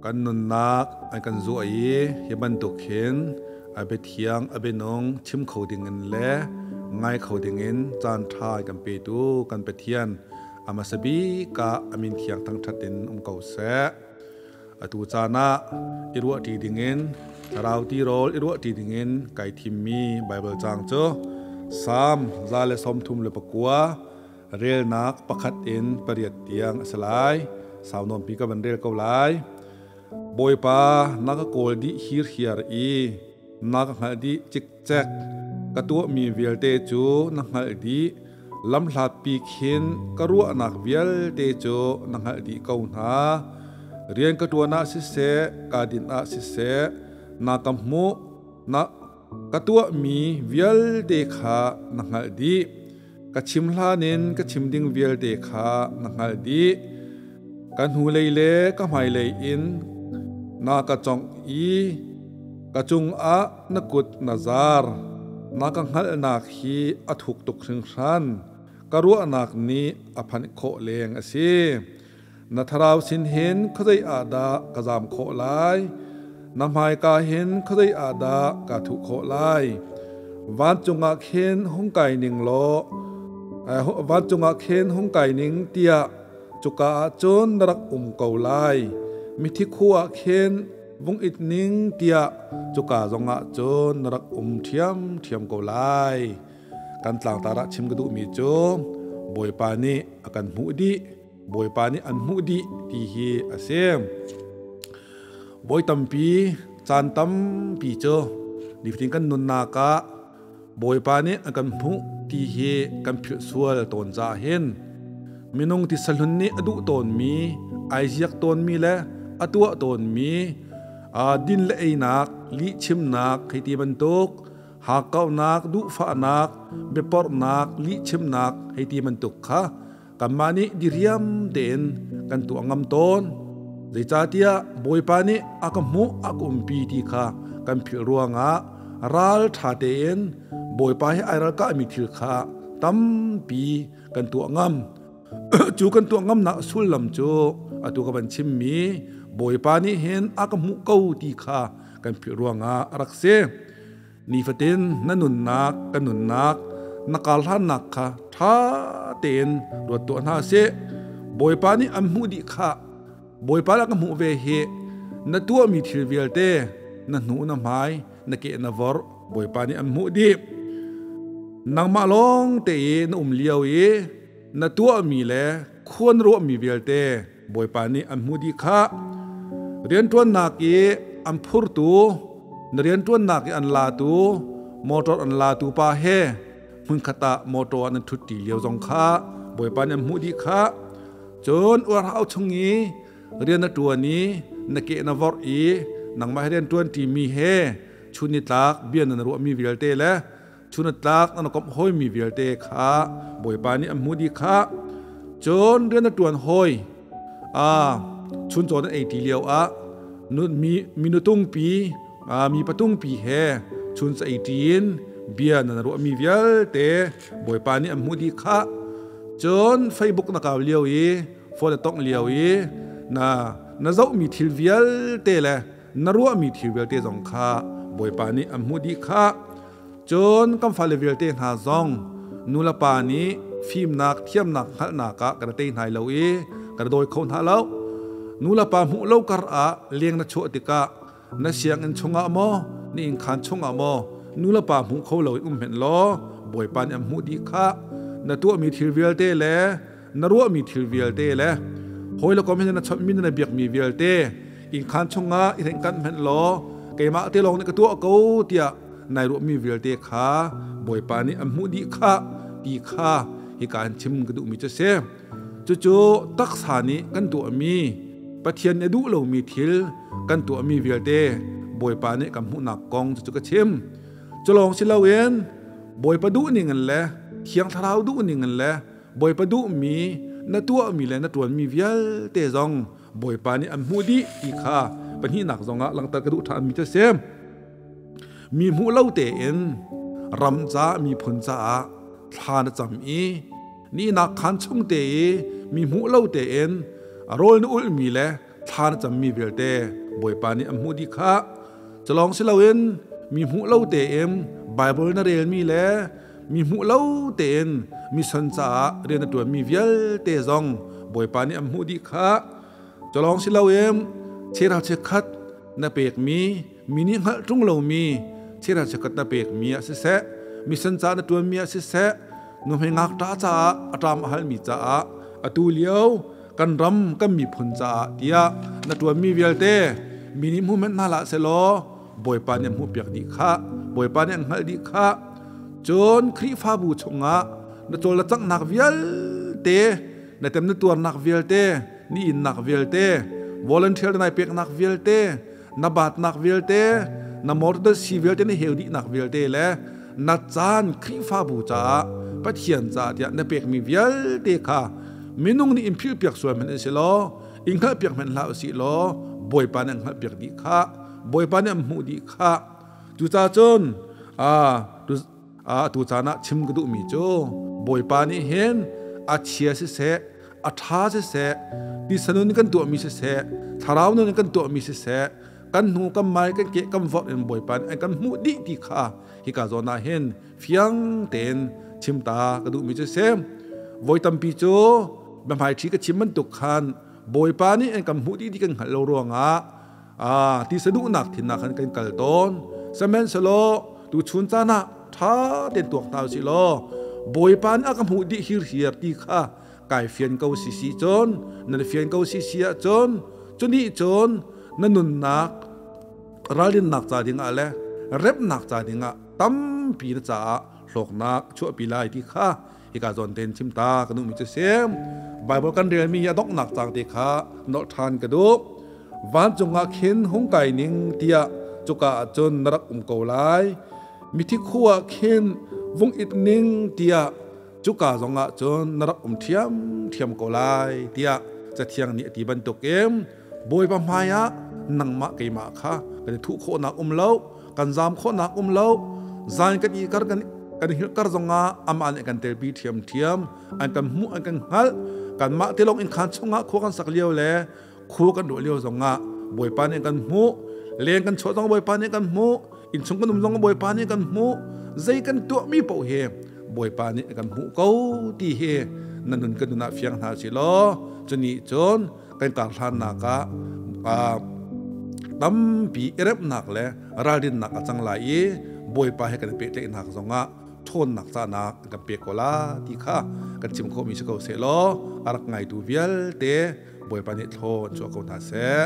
Kan nunnak an kan zuah i hi bantuk hin a biathiang a bianung chim kho dingin le ngai kho dingin caan ṭha kan petu kan Pathian a hmasa bik ah a min thiang thangṭhat in um ko seh. Atu caan ah i ruahṭi dingin thlarau tirawl i ruahṭi dingin kai thimmi Baibal caang cu Salm 139 relnak 1 in 8 tiang a si lai. Sau nawnpi ka van rel ko lai. Bawipa, na ka kawl dih hirhiar i na ka hngalh dih cikcek. Ka tuahmi vialte cu na hngalh dih. Lamhlatpi khin ka ruahnak vialte cu na hngalh dih ko hna. Rian ka ṭuan ah siseh, kaa dinh ah siseh, na ka hmuh, na ka tuahmi vialte kha na hngalh dih. Ka chim hlan in ka chim ding vialte kha na hngalh dih. Ka hnulei le ka hmailei in na ka congh i ka cungah na kut na zar. Na ka hngalhnak hi a thuk tuk hringhran. Ka ruahnak nih a phanh khawh leng a si. Na thlarau sin hin khuazei ah dah ka zam khawh lai? Na hmaika hin khuazei ah dah kaa thuh khawh lai? Vancung ah khin hung kai ning law vancung ah khin hung kai ning tiah cuka ah cun na rak um ko lai. Mithi khua ah khin vung it ning tiah cuka zongah cun na rak um ṭhiamṭhiam ko lai. Kan tlangtar ah chim ka duhmi cu Bawipa nih a kan hmuh dih. Bawipa nih an hmuh dih ti hi a si. Bawi tampi, caan tampi cu nifatin kan nunnak ah Bawipa nih a kan hmuh ti hi kan philh sual tawn caah hin minung tisahlun nih a duh tawnmi, ai ziak tawnmi le a tuah tawnmi din le einak, lihchimnak hei ti bantuk hakkauhnak, duhfahnak, biaporhnak, lihchimnak hei ti bantuk kha kanmah nih diriam tein kan tuah ngam tawn. Zeicahtiah Bawipa nih a ka hmuh a ka umpi ti kha kan philh ruangah ral ṭha tein Bawipa he ai ralkahmi thil kha tampi kan tuah ngam. Cu kan tuah ngamnak sullam cu atu ka van chimmi Bawipa nih hin a ka hmuh ko ti kha kan philh ruangah a rak si. Nifatin na nunnak, ka nunnak, na karhlannak kha ṭha tein ruat tuah hna sih. Bawipa nih an hmuh dih kha Bawipa dah ka hmuh ve hi. Na tuahmi thil vialte, na hnu na hmai, na ke na vorh, Bawipa nih an hmuh dih. Nangmah lawng te i na um lio i na tuahmi le khuan ruahmi vialte Bawipa nih an hmuh dih khah. Rianṭuannak i an phurtu, na rianṭuannak i an latu, motor an latu pa he hmunkhat ah motor ah nan ṭhutṭi lio zong kha Bawipa nih an hmuh dih khah. Cun uarhau chung i rian na ṭuan i na ke na vorh i nangmah he rian ṭuanṭimi he chun nitlak bia nan ruahmi vialte le chun tlak an komh hawimi vialte kha Bawipa nih an hmuh dih kha. Cun rian na ṭuan hawi chun cawn an ei ṭi lio ah mi minutungpi mi patungpi he chun ca ei ṭi in bia nan ruahmi vialte Bawipa nih an hmuh dih kha. Cun Facebook na kau lio i phone na tongh lio i na na zohmi thil vialte le na ruahmi thil vialte zong kha Bawipa nih an hmuh dih kha. Cun kan fale vialte hna zong nulepa nih fimnak thiamnak hngalhnak ah kan tei hna lo i kan dawi kho hna lo. Nulepa hmuh lo kar ah leng na chuah tikah na sianginn chungah maw, na innkhan chungah maw nulepa hmuh kho lo in um hmenh law Bawipa nih an hmuh dih kha. Na tuahmi thil vialte le na ruahmi thil vialte le hawi le kom he na chawnhmi na biakmi vialte innkhan chungah i hrengkanh hmenh law keimah te lawng nih ka tuah ko tiah nai ruahmi vialte kha Bawipa nih an hmuh dih kha ti kha hika in chim ka duhmi cu si. Cucu taksa nih kan tuahmi Pathian nih a duh lomi thil kan tuahmi vialte Bawipa nih kan hmuhnak kong cucu ka chim. Cu lawng si loin Bawipa duh ning in le Thiang Thlarau duh ning in le Bawipa duhmi na tuahmi le na ṭuanmi vialte zong Bawipa nih an hmuh dih ti kha pahnihnak zongah langhter ka duh ṭhanmi cu a si. Mi hmuh lo tein ram ca miphun caah thla na cam i nihnak khaan chung te i mi hmuh lo tein rawl na ulhmi le thla na cammi vialte Bawipa nih a hmuh dih kha. Culawng si loin mi hmuh lo tein Bible na relmi le mi hmuh lo tein mission caah rian na ṭuanmi vialte zong Bawipa nih a hmuh dih kha. Culawng si loin chera chikkhat na pekmi mi nih hngalh ṭung lomi chera chikkhat na pekmi ah siseh, mission caah na ṭuanmi ah siseh, nuhmei ngakṭah caah a ṭam a halmi caah atu lio kan ram kan miphun caah tiah na ṭuanmi vialte mi nih hmu hmanh hna hlah sehlaw Bawipa nih a hmuhpiak dih khah, Bawipa nih an hngalh dih khah. Cun Khrihfabu chungah na cawl na canghnak vialte, na tem na tuarnak vialte, na innak vialte, volunteer na nai peknak vialte, na batnak vialte, na mortal si vialte na heu dihnak vialte le na caan Khrihfabu caah Pathian caah tiah na pekmi vialte kha minung nih in philhpiak sual hmanh si law, in hngalhpiak hmanh hlah usih law Bawipa nih an hngalhpiak dih khah, Bawipa nih an hmuh dih khah. Cucaah cun atu caan ah chim ka duhmi cu Bawipa nih hin a chia siseh, a ṭha siseh, tisa nun kan tuahmi siseh, thlarau nun kan tuahmi siseh, kan hnu kan mai kan ke kan vorh in Bawipa nih an kan hmuh dih ti kha hika zawn ah hin fiang tein chim ta ka duhmi cu si. Voi tampi cu biahmaiṭhi ka chim bantuk khan Bawipa nih an kan hmuh dih ti kan hngalh lo ruangah tisa duhnak thinnak khan kan kal tawn. Sihmanhsehlaw tuchun caan ah ṭha tein tuak hna usih law Bawipa nih a ka hmuh dih hirhiar ti kha kai fian ko si si cun, nan fian ko si si ahcun, cunih cun na nunnak ralrinnak ca dingah le remnak ca dingah tampi na caah hlawknak chuahpi lai ti kha hika zawn tein chim ta ka duhmi cu si. Bible kan relmi a donghnak cang te kha nolh ṭhan ka duh. Vancung ah khin hung kai ning tiah cuka ah cun na rak um ko lai, mithi khu ah khin vung it ning tiah cuka zong ah cun na rak um ṭhiamṭhiam ko lai tiah Cathiang nih a ti bantukin Bawipa hmaiah nangmah keimah kha kan i thuh khawhnak um lo, kan zam khawhnak um lo. Zan kan i kar kan kan hilkar zongah amah nih kan telpi ṭhiamṭhiam, an kan hmuh, an kan hngalh. Kanmah te lawng innkhan chungah khua kan sak lio le khua kan ruah lio zongah Bawipa nih kan hmuh. Leng kan chuah zong Bawipa nih kan hmuh, innchung kan um zong Bawipa nih kan hmuh. Zei kan tuahmi paoh hi Bawipa nih kan hmuh ko ti hi na nun kan nun ah fiang hna si law, cunih cun kan karhlannak ah tampi i remnak le ralrinnak a cang lai i Bawipa he kan i pehtlaihnak zongah ṭhawnnak cahnak kan pek ko la ti kha kan chim khawhmi si ko seh law, a rak ngaitu vialte Bawipa nih thlaw an chuah ko hna seh.